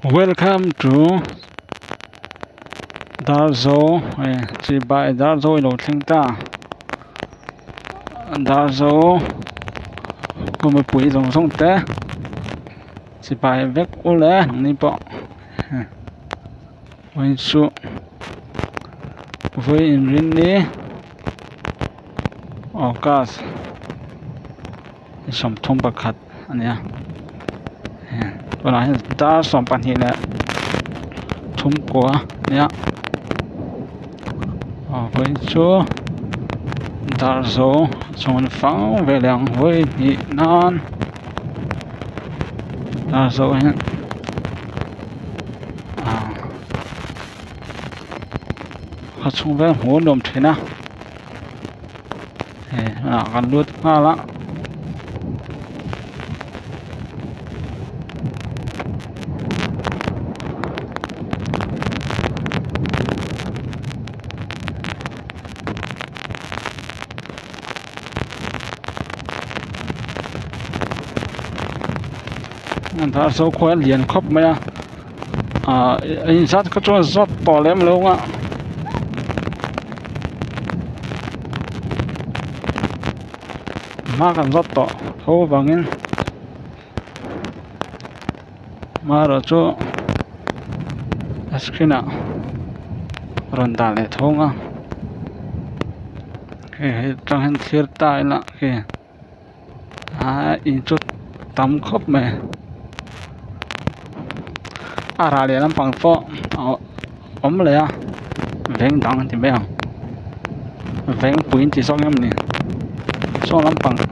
Welcome to Darzo hei chibai Darzo ilo thleng ta Darzo khaw mipui zawng zawng te chibai vek ule nangni pawh vawiin chu vawiin inrinni August. 31 a ni a tunah hian dar 23 a ni a aw vawiin chu dar zo chhun fang vel ang vawi hnih nan dar zo hian ah a chhung vel hmuh a nuam thin a. Hei ah kan lut nghal a dar zo khua lian khawp mai a ah inzat kha chuan zawt tawh lem lo ang a. Hma kan zawt tawh tho avangin marawh chu a screen ah rawn dah leh tho ang a hei hei atang hian thlir ta ila khi aa in chu tam khawp mai a rah leh lampang pawh a awm leh a veng dang an ti mai ang vengpui an ti zawk em ni saw lampang ka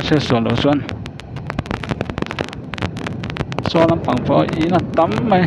hriat sual loh chuan saw lampang pawh in a tam mai.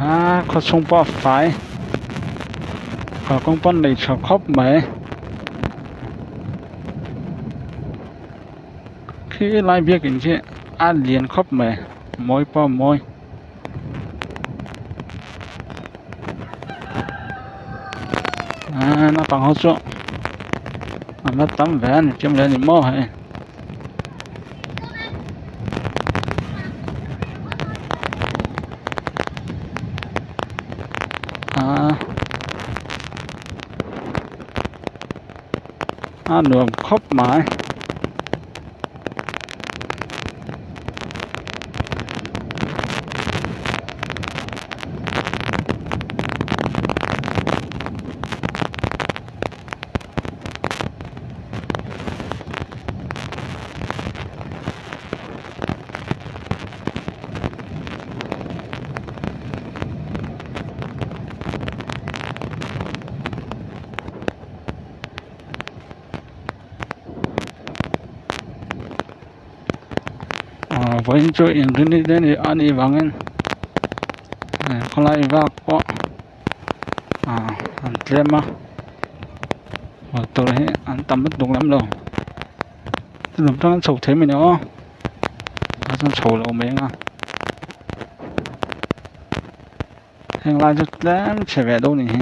Aa khaw chhung pawh a fai kalkawng pawn nei tha khawp mai khi lai biakin khi a lian khawp mai mawi pawh a mawi. Aa naupang ho chu an la tam ve a ni chiam le a ni maw hei. A nuam khawp mai. Aaa vawiin chu inrinni te a nih vangin khawlai vak pawh aaa an tlem a motor hi an tam lutuk lem lo chulawm chuan an chho thei mai ni aw a chuan chho lo mai ang a heng lai chu tlem chhe ve deuh ni hi.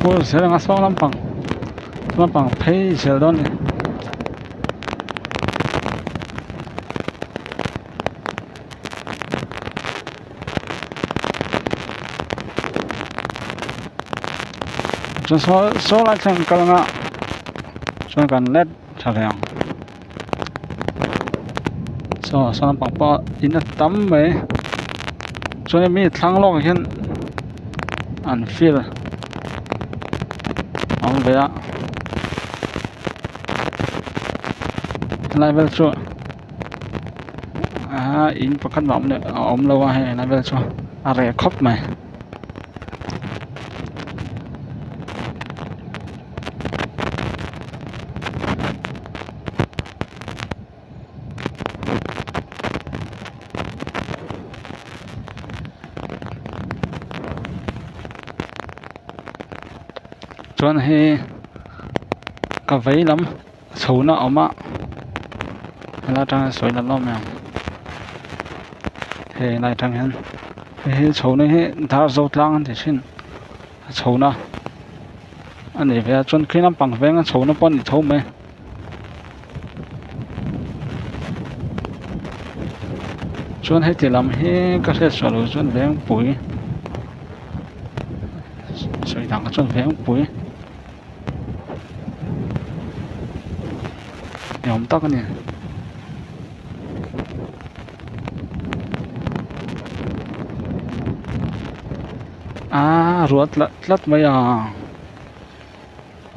Kal zel anga saw lampang lampang phei zel dawn a ni. Chuan saw saw lai thleng kal anga chuan kan let tha ve ang saw saw lampang pawh in a tam mai chuan mi thlang lawkah hian an field a awm ve a helai vel chu. Aa in pakhat mah a awm lo a hei helai vel chu a reh khawp mai. Chuan hei ka vei lam chho na a awm a helai atang hian sawi la lawm em hei helai atang hian hei hi chho na hi Darzo tlang an ti thin a chho na a ni ve a chuan khi lampang veng a chho na pawh a ni tho mai. Chuan heti lam hi ka hriat suah loh chuan Vengpui sawi dang kha chuan Vengpui ni awm tak a ni. Aaa ruah tlat tlat mai a.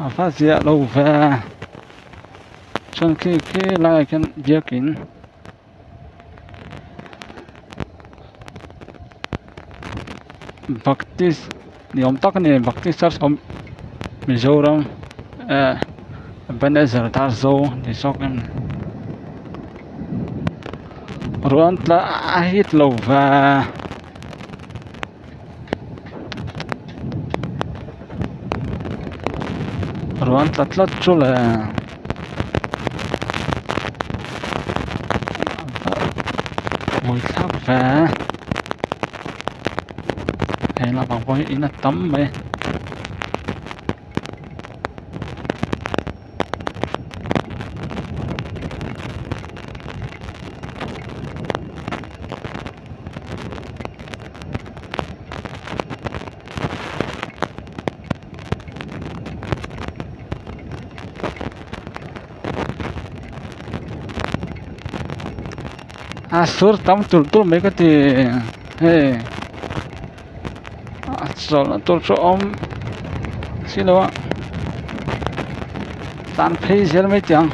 A va ziah lo ve chuan khi khi laiah khian biakin baptist ni awm tak a ni baptist church awm mizoram eh ebenezer darzo ni zawk em ni ruah an tla a hit lo ve. Ruah tla tlat chu le mawi thlak ve he lampang pawh hi in a tam mai. A sur tam tulh tulh mai ka ti hei a chawlhna tur chu a awm silo a tlan phei zel mai teh ang.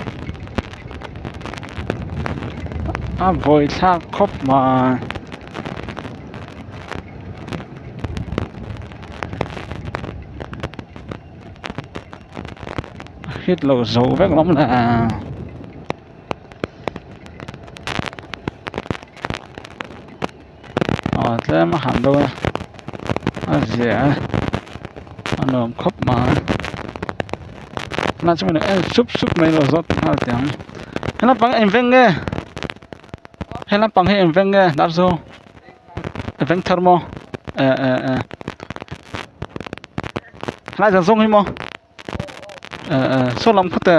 A vawi thlak khawp mai. A hit lo zo vek lawm le. Aw tlem a han deuh a a ziah a a nuam khawp mai tunah chuan en sup sup mai lo zawt nghal teh ang he lampang eng veng nge he lampang hi eng veng nge darzo veng thar maw eh eh eh helai zawng zawng hi maw. Saw lam khaw te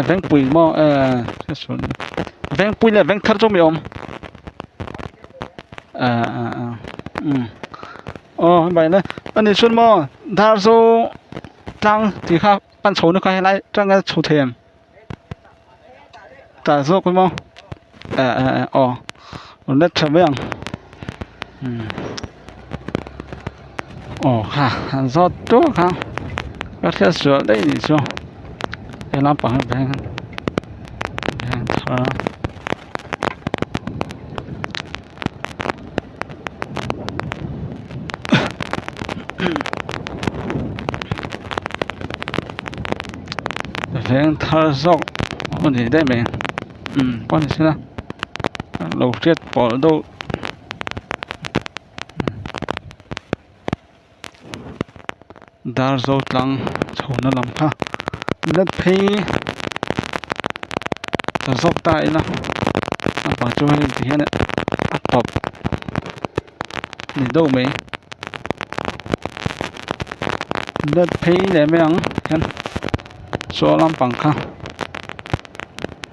Vengpui maw Vengpui leh Vengthar chu mi awm aw hei le ani chuan maw Darzo tlang tih kha pan chho na kha helai atanga chho thei em tah zawk maw aw rawn let tha mai ang aw kha an zawt tur kha ka hriat sual daih anih chu he lampang hi veng veng thar a. Veng thar zawk a ni daih mai umm pawh ni sela lo hriat pawlh deuh. Darzo tlang chho na lam kha let phei ta zawk ta ila naupang chu hei ti hian a tawp ni deuh mai let phei leh mai ang hian saw lampang kha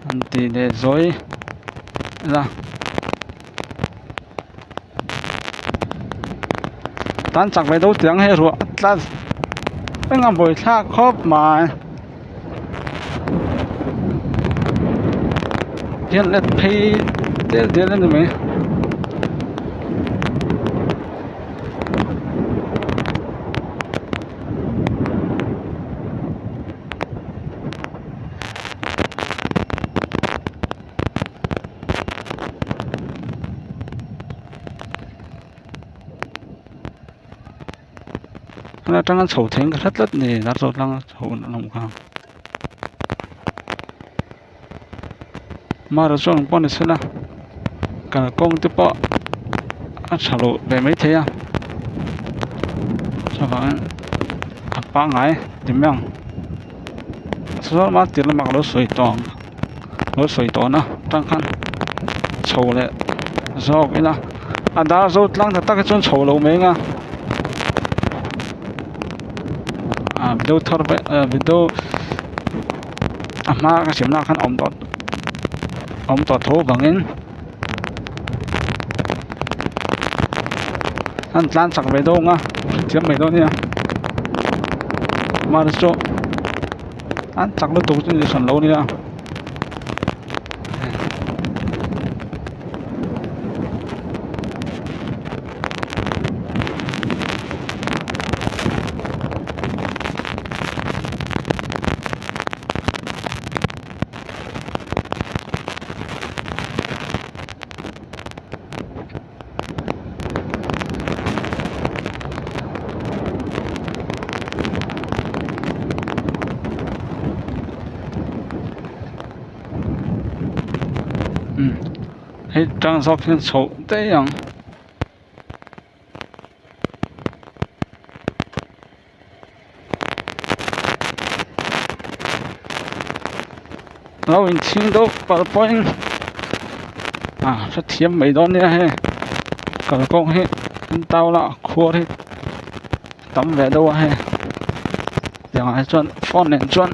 an ti leh zawi ila. Tan chak ve deuh tiang hei ruah a tla reng a buai thlak khawp mai hian let phei del del a ni mai. Helai atanga chho thei in ka hre tlat ni Darzo tlanga chho an awm kha. Mara chuan pawh ni sela kalkawng te pawh a tha lo ve maithei a chuvangin a pangngai ti mai ang chuan a tir lamah ka lo sawi tawh ang lo sawi tawh na atang khan chho leh zawk ila a dar zo tlang ta tak hi chuan chho lo mai ang a ah video thar vek ah video a hma ka siamna ah khan a awm tawh a awm tawh tho vangin an tlan chak ve dawn a hrethiam mai dawn nia amaherawhchu chu an chak lutuk chu ni hran lo nia. Hei tang zawk hian chhoh daih ang. Lo inchhing deuh palh pawhin ah hrethiam mai dawn nia hei kalkawng hi an tau la khuar hi tam ve deuh a hei tiang ah hi chuan phone nen chuan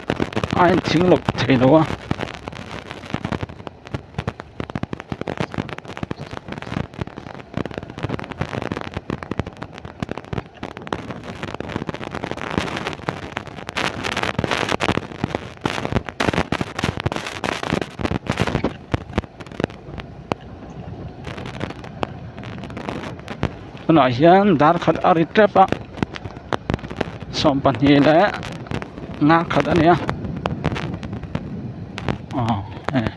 a inchhing loh theih loh a. Tunah hian dar khat a ri tep a 12 leh nga khat a ni a aw hei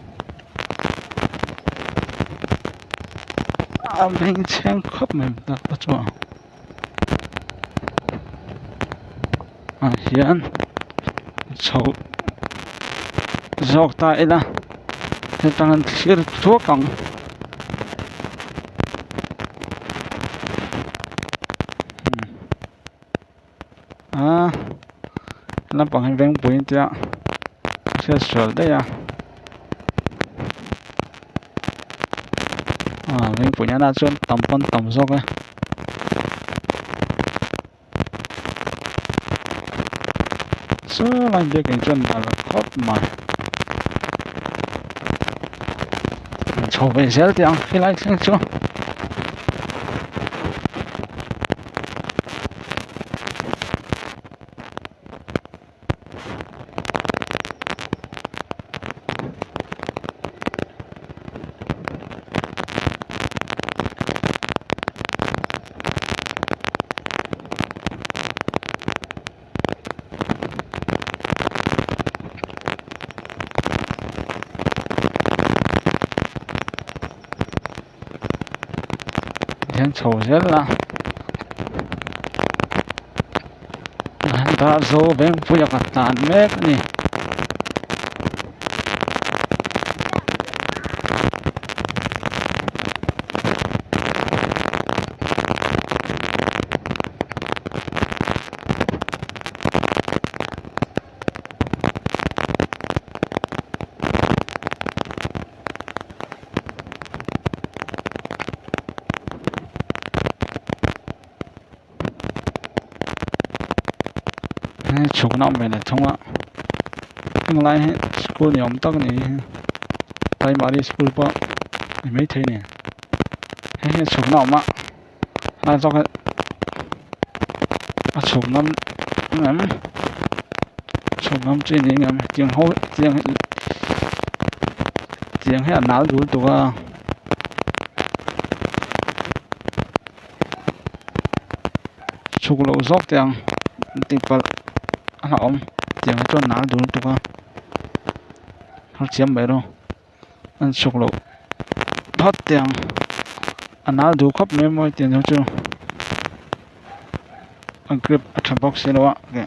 a bengchheng khawp mai te chuan. Ah hian chho zawk ta ila hetang an thlir thuak ang. Aaa lampang hi vengpui an tia hriat sual daih a aw vengpui nana chuan tam pawn tam zawk e. Saw lai biakin chuan nalh khawp mai chho ve zel teh ang helai thleng chu. Hian chho zel a Darzo Vengpuia ka tlan mek a ni. Hei chhukna awm ve leh thung a heng lai hi school ni awm tak a ni hi primary school pawh ni maithei a ni hei hi chhukna a awm a helai zawk hi a chhuk ngam ngam chhuk ngam chi ni ngam tiang ho tiang tiang hi a nal dul tuk a. Chhuk loh zawk teh ang tih palh a hlauhawm tiang hi chuan nal dul lutuk a hrethiam mai rawh an chhuk loh phawt teh ang a nal duh khawp mai mawi tiang hi chu. A grip a tha bawk si lo a ke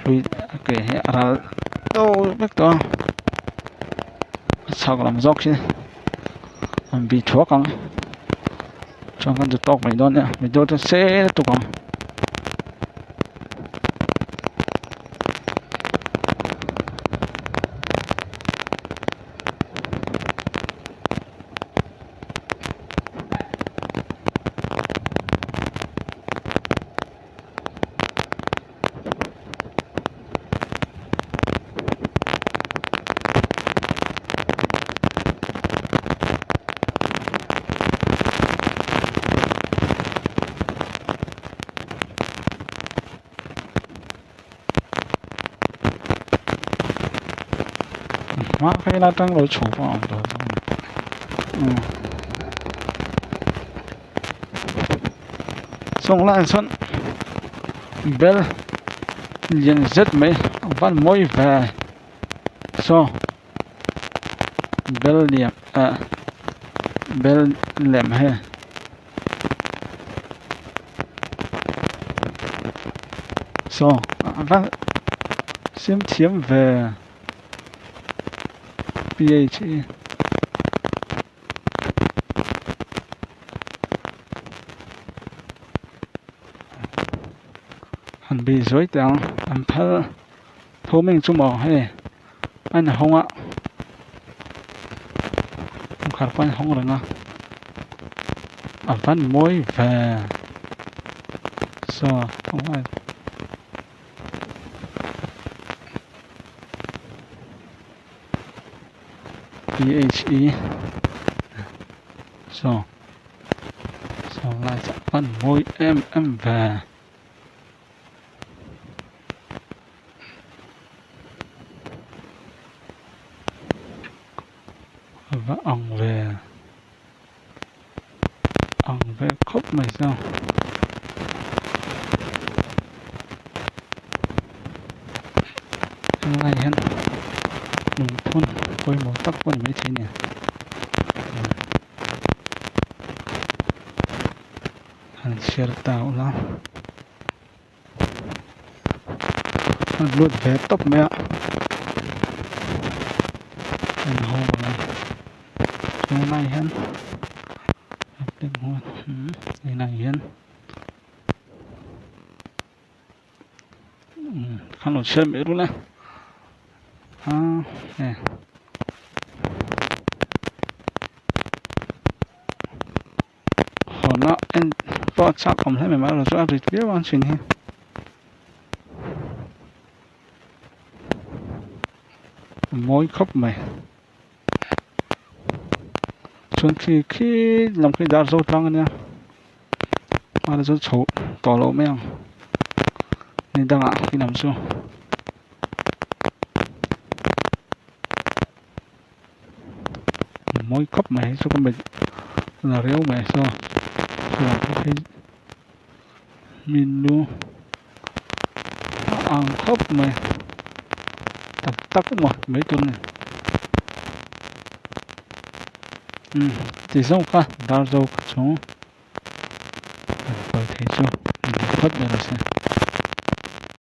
hlui a ke hi a ral deuh vek tawh a a chhak lam zawk hi an bih thuak ang chuan kan duh tawk mai dawn nia video chu sei lutuk ang. Hma phei la tang lo chho pawh a awm tawh umm chung laiah chuan bel lian zet mai a van mawi ve saw bel lian ah bel lem hei. Saw a va siam thiam ve P_H_E. Han bei zuai teh ang an phal tho mai ang chu maw hei a inhawng a kawngkhar pawh a inhawng reng a a van mawi ve saw P_H_E saw saw lai chu a van mawi em em ve. A va ang ve ang ve khawp mai chu helai hian lungphun pawimawh tak pawh a ni maithei a ni. Han chhiar ta ula a lut ve tawp mai a en ho a tunlai hian tunah hian khan lo chhiar mai rul a ah hei. Hawnna en pawh a chak awm hle mai mahse chu a rit viau ang thin hi. A mawi khawp mai chuan khi khi lam khi dar zo tlang ania mahse chuan chho tawh loh mai ang ni dangah khi lam chu. Mawi khawp mai hei chu ka mit la riau mai saw chhuah pawh hi mi lu a ang khawp mai tak tak maw mai tur a ni umm ti zawng kha dar zo kha chu an kal thei chu ni phawt mai rawh se.